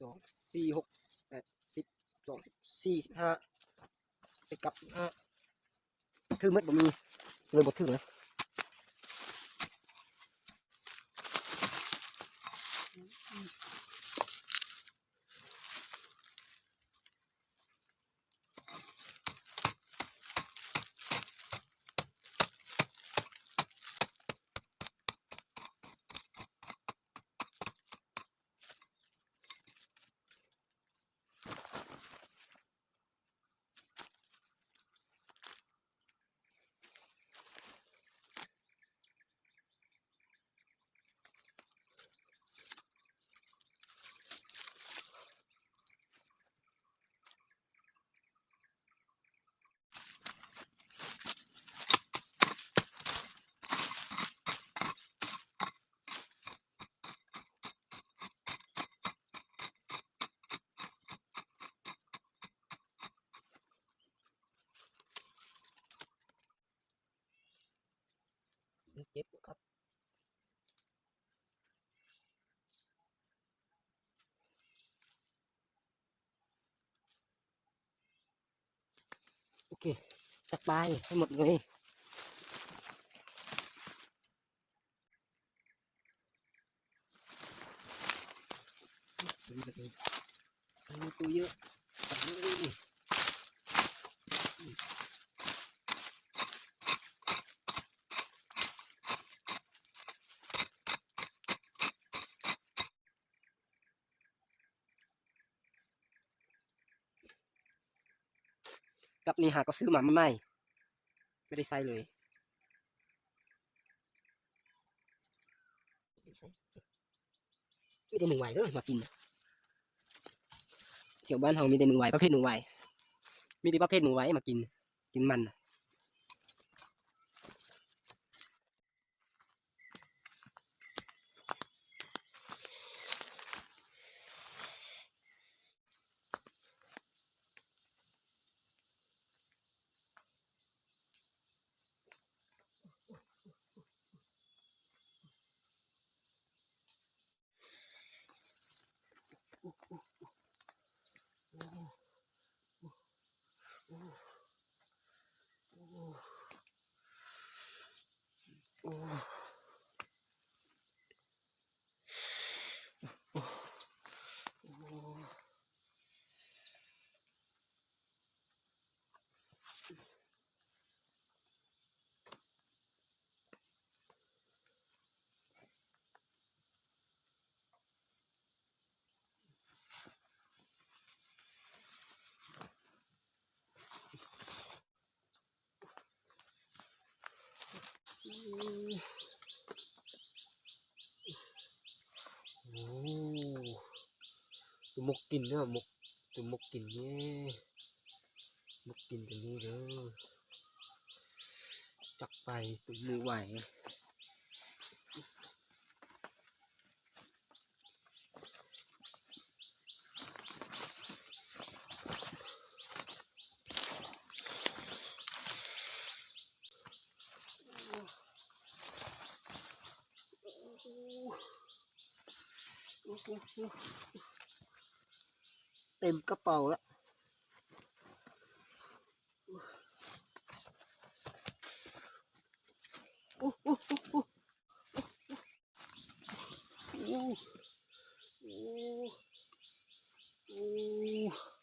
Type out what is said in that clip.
ສອງ ສີ່ ຫົກ ແປດ ສິບ ສອງ ສິບສີ່ ສິບຫ້າ ໄປກັບສິບຫ້າ ຖືກໝົດ ບໍ່ມີ ເລີຍບໍ່ຖືກນະ. ມັນເຈັບຢູ່ຄັບ. ໂອເຄ ຈັກປາໃຫ້ໝົດເລີຍ. ໄປມີຕູ້ເຍອະ. ກັບນີ້ຫາກໍຊື້ມາໃໝ່ ໄມ່ໄດ້ໃຊ້ເລີຍ. ມີແຕ່ໜູຫວາຍເດີມາກິນ. ແຖວບ້ານເຮົາມີແຕ່ໜູຫວາຍ ປະເພດໜູຫວາຍ ມີແຕ່ປະເພດໜູຫວາຍມາກິນ ກິນມັນ. ໂອ້ ຕົວມົກກິນເດີ ມົກ ຕົວມົກກິນນີ້ ມົກກິນຕົວນີ້ເດີ. ຈັກໄປ ຕົວໜູຫວາຍ. ເຕັມກະເປົາລະ. ໂອ້ ໂອ້ ໂອ້ ໂອ້ ໂອ້ ໂອ້ ໂອ້